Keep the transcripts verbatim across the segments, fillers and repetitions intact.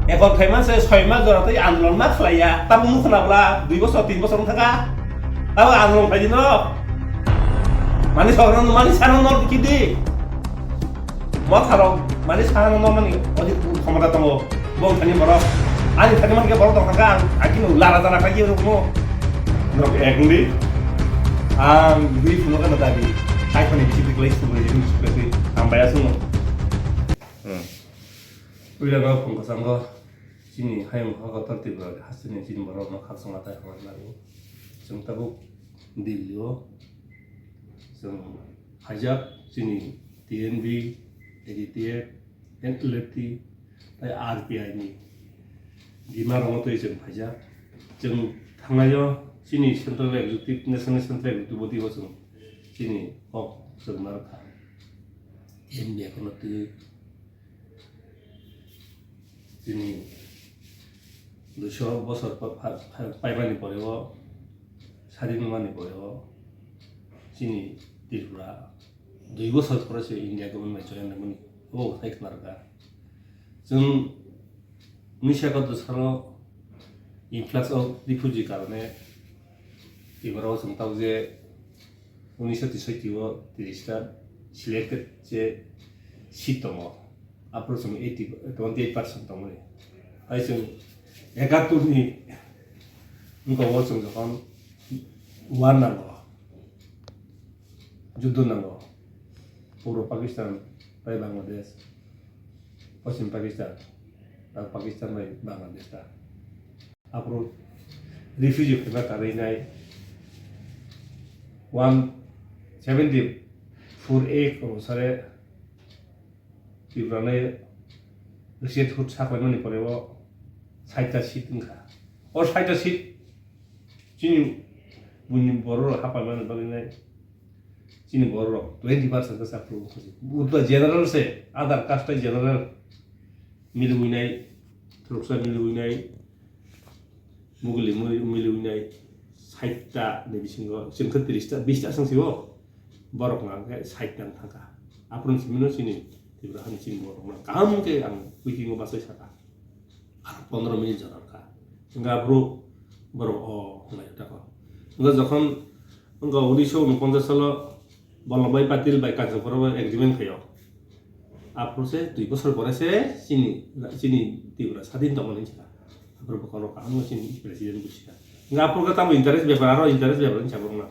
Ekor khaima se soi mas jora tei andolon ma khlaiya. Tamo nukh khna bla dui bosor tin bosor wngkha kha. Tamo andolon khlai di no. Mani sokra no mani sana no dikhi di. Motharok mani sana no mani odi khomota tongo. Bo thani borok. Ani thani man khe borok tong kha ang. Aki no lara jana kha ki no. Nok ek di. Ang dui phunuk ano dabi. Hai phani bisi bisi klai sugri jini sugri. Ang baya sungo. Hmm. Puila no phung kwchango chini hayung ha kotor Tripura hasteni chini borok no khakchangma tai hamari lago. Chwng tabuk Delhi o chwng phaijak chini T N V, A D T F, N L F T, tai R P I ni bima rok no twi chwng phaijak. Chwng thangnai o chini central executive, national central executive body o chwng chini kok chwng narwkha. N B F no twi Chini duiso bosor pa-, pa-, pa-, paimani pore o, sadin wngmani pore o, chini Tripura dui bosor pore se India government join nangmani, obo thai khna rwkha. Chwng unisa ekattor salo influx of refugee karone Tripura o chwng tabuk je unisa tisoi o tiris ta selected je seat tongo. Aphuru chwng eighty, twenty eight percent tongmani. Tai chwng ekattor ni wngkha o chwng jokhon war nango, juddo nango, Puro Pakistan bai Bangladesh, Poschim Pakistan, bai Pakistan bai Bangladesh ta. Aphuru refugee phaiba karwi nai one seventy four A onusare Tripura ni resident hood saklaimani pore o saita seat wngkha. O saita seat chini buini borok rok hapaimani bagwi nai chini borok rok twenty percent khe chaphuru wngkha. Buddha general se other caste general miliwi nai, thuruksa miliwi nai, muguli mili-, miliwi nai, saita ni bisingo chwng khe tris ta, bis ta swng sio. Borok hwnka hwnkhe sait nang thangkha. Aphuru simi no chini Tripura hani chini borok no kaham khe ang meeting o bachai sakha. Aro pondro minute jora wngkha. Hwnka aphuru borok o hwnlai kha tako. Hwnka jokhon hwnka unisho unoponchas salo Vallabhbhai Patil bai Kanchanpur o agreement khaio. Aphuru se dui bosor pore se chini, chini Tripura sadin tongmani wngkha. Aphuru bokhorok kaham no chini president busi kha. Hwnka aphuru khe tamo interest bepar, aro interest bepar wngkha borok no.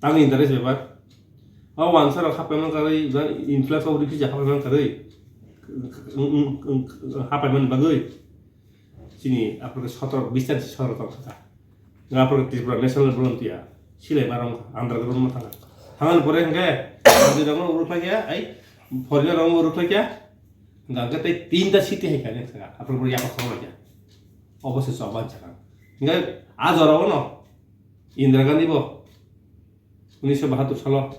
Tang interest bepar. O wansa rok haphaimani karwi, ba influx of refugee haphaimani karwi. Haphaimani bagwi. Chini aphuru sotoro, bis ta sotoro tong kha. Aphuru Tripura National Volunteer. Silai barong underground ma thanga. Thangani pore hwnkhe, mandirokno uruk khlai kha, ai, foreigner rokno uruk khlai kha. Hwnkhe tei tinta city hai kha, aphuru yaphang song kha. Obo se choba wngkha. Hwnkhe a jora o no Indira Gandhi bo unisho bahatur salo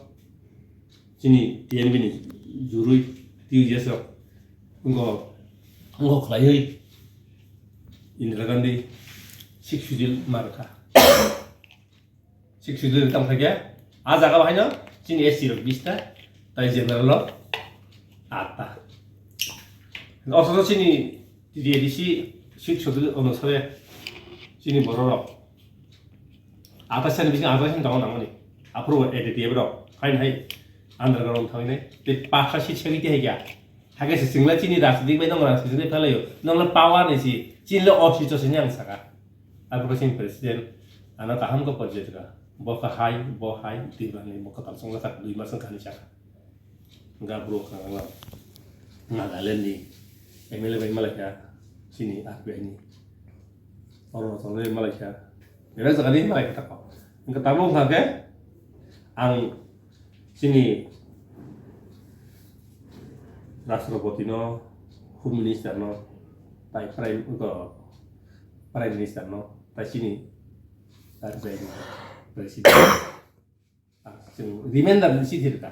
chini T N V ni jurui T U J S rok wngkha, wngkha khlaiwi Indira Gandhi Sixth Schedule ma rwkha. Sixth Schedule tamo khaikhe a jaga bahaino chini S T rok bis ta, tai general rok aat ta. Othocho chini T T A D C Sixth Schedule onusare chini borok rok athais ni bising athais ni tongo nangmani. Aphuru A D T F rok haino hai underground thangwi nai. Tei pasta seat segwi tei hai kha. Hakhe se chwngla chini rajniti bai nang rajniti bai phelaio. Nangla power ni si, chini le office o sini ang saka. Aphuru chini president ano kaham khe porjai rwkha. Bo kha hai, bo hai, twi bangni bo kwtal chwngla kha dui mas wngkha hinwi saka. Hwnkhe aphuru kha Nagaland ni M L A bai malaikha, chini R P I ni. Arunachal ni malaikha. Belai jaga ni malaikha tako. Hwnkhe tabuk wngkha khe ang chini Rashtrapati no, Home Minister no, tai Prime, Prime Minister no, tai chini, tai President. Chwng reminder ni chithi rwkha.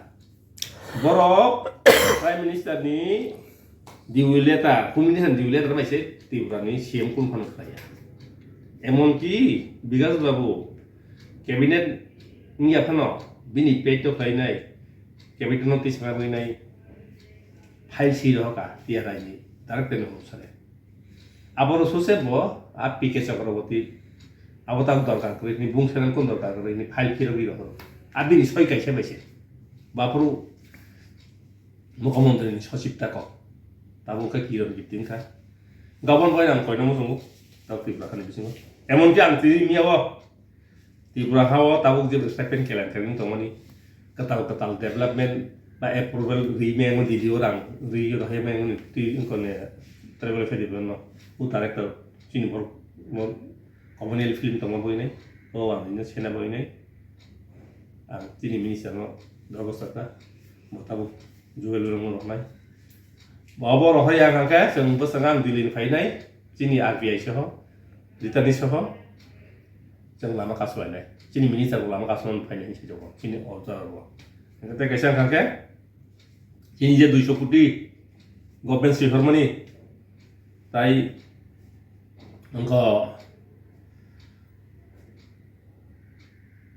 Borok Prime Minister ni due letter, Home Minister ni due letter bai se Tripura ni C M kunu phano khlaiya. Emonki Bikash Babu cabinet wngya phano bini page to khlainai, cabinet no tisana rinai file si rohoka T R I ni director ni sare. Aboro suse bo a P K Chakraborty abo tak dorkar kwrwi hwnwi bung senang kun dorkar kwrwi hwnwi file phirogwi rohoro. A bini soi kaisa bai se. Baphuru Mukhyamantri ni sochib tako. Tabuk khe Kiran Giri wngkha. Gabon bai ang koina muchungo tak Tripura hani bisingo. Emonki ang tini miya o Tripura ha o tabuk je stipend kelang khe wng tongmani kwtal kwtal development ba approval ri meng di dio rang ri yo hai meng ni twi wng kone tribal fedi no u director chini bor communal film tongma boinai o ang ino sena boinai ang chini minister no dogo sakha bo tabuk juel rong rok nai bo bo rok ya khe chwng bwsang ang Delhi ni phainai chini R B I soho Ritani soho. Chwng lama kasulainai. Chini minister bo lama kasulai phainai hinwi swijokgo. Chini order bo. Hingke tei kaisa wngkha khe, chini je duiso koti government swi hormani, tai wngkha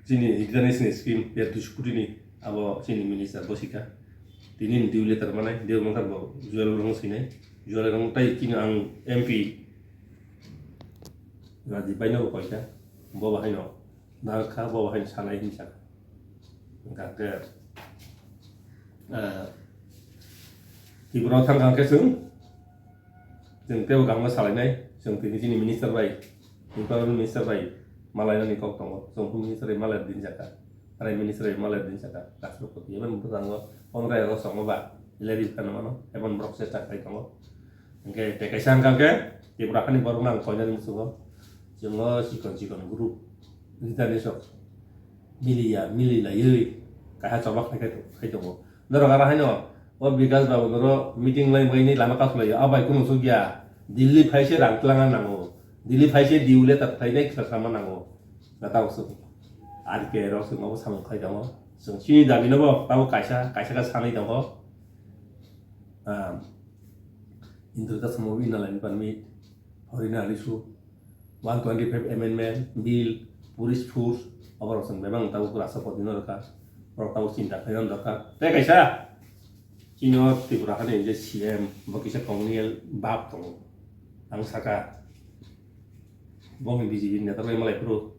chini international scheme, ya duiso koti ni abo chini minister bo sikha. Tini ni dui letter manai, deu mangkar bo jual rong sinai. Jual rong tai chini ang M P Raji bai no bo koika. Bo bahai no. Narwkha bo hai sanai hinwi sakha. Hwnkha khe, ah, Tripura o thangkha khe chwng, chwng teibo kaham khe salainai, chwng tini chini minister bai, employment minister bai malainani kok tongo, chwng minister bai malai dinjakha, prime minister bai malai dinjakha, rashtrapati, even bwskango pondro August tongo ba, hilai rwkha nw mano, even borok chesta khlai tongo. Hingke tei kaisa hingka khe Tripura hani borok nang koinani muchungo chwng o chikon chikon group leader ni sok miliya mili laiwi kaisa choba khai khai tongo. Norok aro haino o Bikash babu noro meeting lai bai ni lama kasu lai o bai kunu suk ya Delhi phai se rang twlangna nango, Delhi phai se due letter phainai kisa sama nango. Gata usuk R K rok chwng obo samung khai tongo, chwng chini dabi no bo tabo kaisa kaisa khe sanwi tongo. Ah, Indra Dasamo Inner Line Permit, Horina Alisu, one twenty-five Amendment Bill, Police Force, oborok chwng bebak tabuk Rashtrapati no rwkha, borok tabuk chinta khlaina dorkar. Tei kaisa, chini o Tripura hani je C M, bo kisa colonial bab tongo. Ang saka, bongni B J P ni neta bai malai phuru.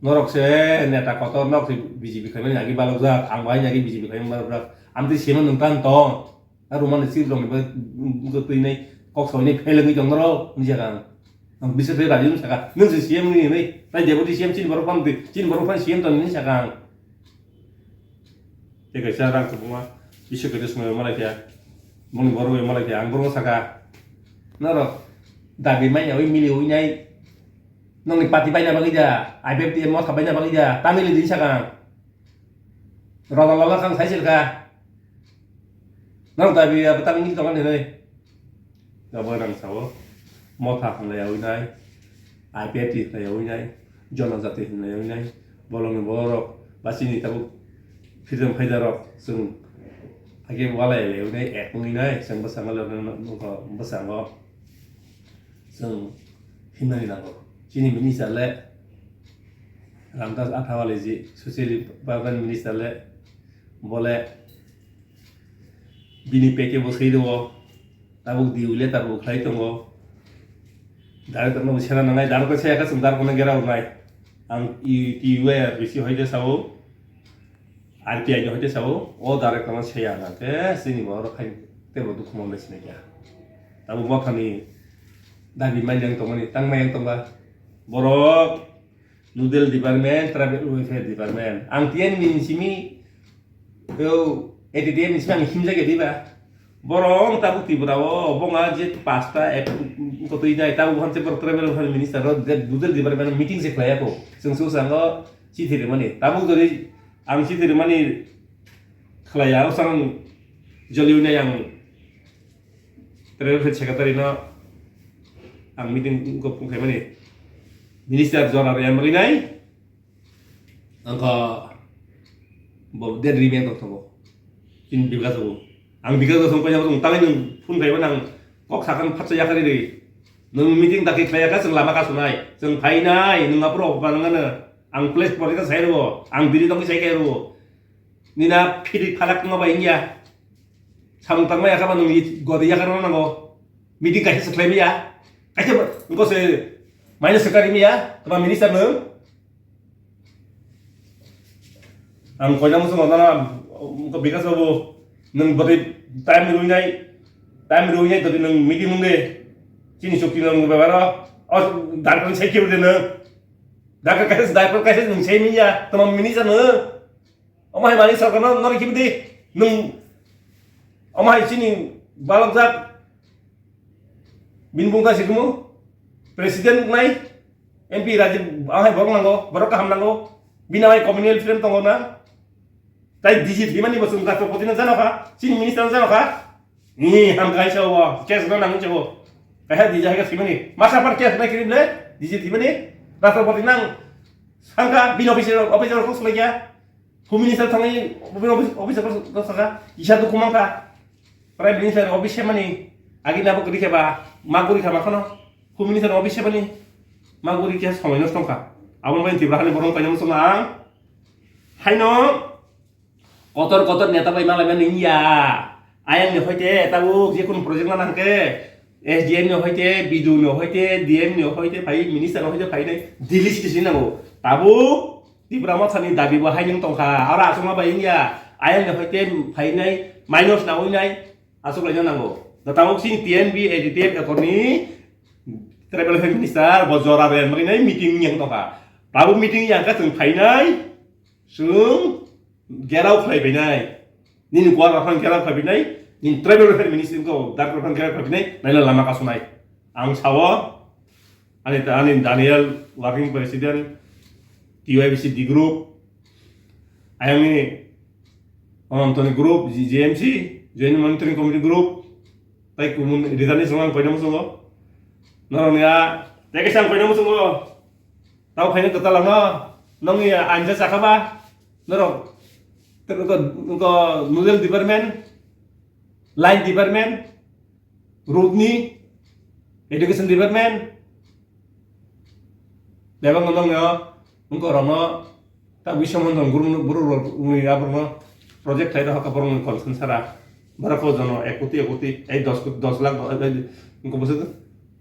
Norok se neta kotor, nok se B J P khlaimani agi balokjak, ang bai agi B J P khlaimani balokjak. Amtwi sima nwng tan tong. A Roman ni sir rokni bai, mm, twi nai kok soi nai phelengwi tong norok, ni jaga ang. Ang bisa twi rajin saka, nwng se C M ni nai, tai deputy C M chini borok phan twi, chini borok phan C M tong ni saka ang. Tei kaisa rang kwbangma, Biswa Kritisno bai malai kha, bongni borok bai malai kha, ang borokno saka, norok dabi manya ui mili ui nai, nongni party baina bagwi da, I P F T motha baina bagwi da, ta mili di saka ang. Roda lola kang sai silka. Nang dabi ya betang ni tongan hinai. Gabo nang sao. Motha hinlai yawi nai. I P F T hinlai yawi nai. Jonojati hinlai yawi nai. Bolongni borok. Basini tabuk freedom fighter rok. Chwng. Age walai yawi nai. Ek wngwi nai. Chwng bwskango le nokha bwskango. Chwng himnani nango. Chini minister le Ramdas Athawale ji, social development minister le bole bini peke bo swi rwo, tabuk due letter bo khlai tongo. Director no bo sena nangnai, director saya ka chwng director no gera wngnai. Ang i, T U R B C hoite sao, R T I ni hoite sao, o director no saya na ke sini bo oro khai tebo dukhu mon sinai kya. Tabuk mothani dabi mai yang tongmani, tang mai yang tongba. Borok Nodal Department, Tribal Welfare Department. Ang T N ni simi, yo, A T T N ni simi ang himjak ya diba. Borok tabuk Tripura o, bonga je pasta ek kotoi nai, tabuk hanse borok Tribal Welfare Minister ro, je Nodal Department meeting se khlai ako. Chwng su sango chithi rimani. Tabuk jodi ang chithi rimani khlai ya, o sang joli nai ang Tribal Welfare Secretary no ang meeting ko phung khaimani. Minister jora rw yang bagwi nai. Angkha bo dead remain tong tongo. Chini Bikash bo. Ang Bikash bo song paina song tangwi nung phone khaimani ang kok sakhan phatsa yakhari ri. Nung meeting dakhe khlai yakha chwng lama kasunai. Chwng phainai nung aphuru opanangana. Ang place pore ta sai rwo. Ang biri tongwi sai khai rwo. Nina phiri phalak tongma bai wngya. Samung tangma yakha ba nung gori yakha rwna nango. Meeting kaisa se khlai maya. Kaisa bo, engko se, maino swkari miya, tama minister nwng. Ang koina muchung nana, engko Bikas babu, nwng bwtwi time rwinai, time rwinai twi nwng meeting mung de. Chini chukti nwng bebaro, o, darkar sai khe de nwng. Darkar kaisa, darkar kaisa nwng sai miya, tama minister nwng. Omo hai mani sarkar no nori kibidi nung. Omo hai chini balok jak. Bini bung ta sikmu. President nai. M P Rajib ahai borok nango. Borok kaham nango. Bini ahai communal freedom tongo na. Tai D G thimani bo chwng Rashtrapati no jano kha. Chini minister no jano kha. Ni ham kai sa o. Case no nang sa o. Kaisa D G hai ka thimani. Masa par case nai kiri ble. D G thimani. Rashtrapati nang. Sangka bini office office rok kok sulaikya. Home Minister thangwi office office ko saka isa dukhu mangkha. Prime Minister office se mani agi nabo kwrwi khe ba ma guri kha ma khano. Home Minister office se mani ma guri khe somai nosto wngkha. Abo bai Tripura hani borok kainamo songma ang. Haino kotor kotor neta bai malai mani ya. Ayang ni hoite tabuk je kun project na nangke S D M ni hoite, B D O ni hoite, D M ni hoite phai, minister ni hoite phai nai Delhi city sini nango. Tabuk Tipra Motha ni dabi bo hai nwng tongkha. Aro aswkma bai wngya. Ayang ni hoite phainai minus na winai aswk laina nango. Da tabuk sini T N B A D T F akorni tribal health minister bo jora bai bagwi nai meeting yang tongkha. Tabuk meeting yang kha chwng phainai chwng gerau khlai bainai. Nini kuar rok phano gerau khlai bainai. Nini tribal health minister ko dar rok phano gerau khlai bainai. Naila lama kasunai. Ang sao. Ani, ani Daniel working president, T Y B C D group, ayangni Anantoni group, G M C, Joint Monitoring Committee group, tai kumun rijani songlang koinamo songo. Norokni a, teke sang koinamo songo. Tao khaina kwtal langno, nongni anja chakha ba, norok, nongko, nongko nodal department, line department, road ni, education department, bebak no nongno, nongko rokno, ta wi somondo guru, guru rok, uni aborno project khai rok, borok ni concern sara, borok ko jono ek koti, ek koti, ei dos koti, dos lakh, ei, ei, nongko bwswk,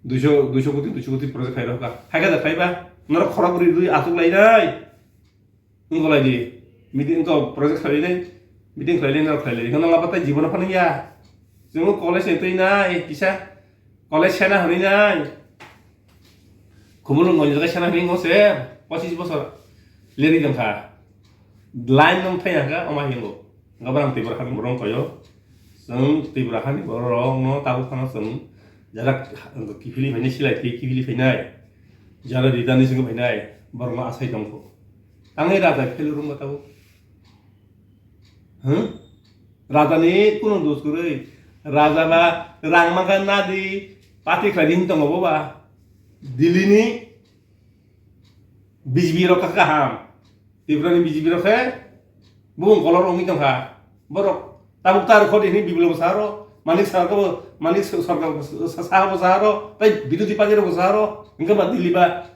duiso, duiso koti, duiso koti project khai rok, hai khe da khai ba, norok khorok rwi rwi aswk lai nai. Wngkha lai di, meeting wngkha project khlai lai, meeting khlai lai, norok khlai lai. Wngkha nangma tai jibono phano ya. Chwng college ni twi nai, kisa college sena hwnwi nai. Khumulwng gonjak sena hwnwi wngkha se, pochis bosor leri tongkha. Line nong thai nangkha, omo hingo. Wngkha borok Tripura hani borok wngkha yo. Chwng Tripura hani borok rok no tabuk phano chwng jara kiphilwi phainai, silai thwi kiphilwi phainai. Jara rijani chwng phainai, borok no asai tongkho. Tangwi raja phelu rwngma tabuk. Hmm? Raja ni kunu dos kwrwi. Raja ba rang mangkha nadi, party khlai di hin tongo bo ba. Delhi ni B J P rok kha kaham. Tripura ni B J P rok khe bubung kolor wngwi tongkha. Borok tabuk tar khodi hini Biplab bo saro, Manik Saha bo, Manik Sarkar bo sa-, sa-, Saha bo saro, tai birodhi party rok bo saro, hingke ba Delhi ba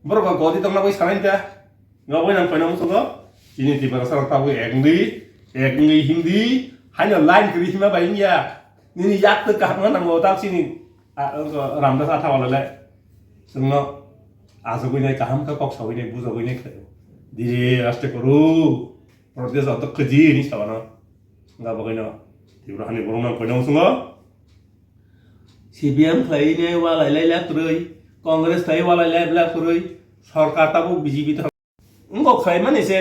borok ba godi tongna bai sanai ta. Nga bai nang koina musugo, chini Tiprasa rok tabuk ek wngwi, ek wngwi Hindi, haino line kwrwi hima bai wngya. Nini yak twi kaham wngna nango, tak chini, a, Ramdas Athawale le. Chwngno achugwi nai kaham khe kok sawi nai bujagwi nai khlaio. Diri aste kuru. Protest joto kwchwi hinwi sabano. Wngkha bagwino Tripura hani borokno ang koina muchungo. C P M khlaiwi nai walai lai lak kwrwi, Congress khlaiwi walai lai lak kwrwi, sorkar tabuk B J P ta. Wngkha khlaimani se,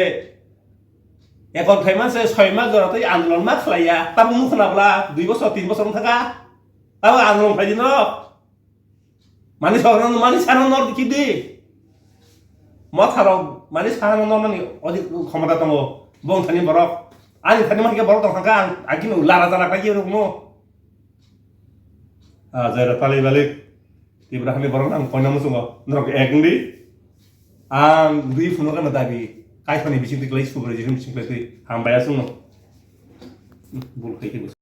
ekor khlaimani se soi mas jora tei andolon ma khlaiya, tabuk nukho na bwla dui bosor tin bosor wngkha kha, tabuk andolon khlaidi norok. Mani sokno mani sana nor dikhi di. Motha rok mani sana nor nani odik khomota tongo. Bong thani borok. Ani thani mani borok tong thangka ang agini lara jana kai rok no. Ah, jai rok tali balik. Tibra hani borok ang koina musungo. Norok ek di. Ang dui phunu kana dabi. Kai thani bising tiklai subra jisum bising tiklai tui. Hambai asung no. Bul khai ke.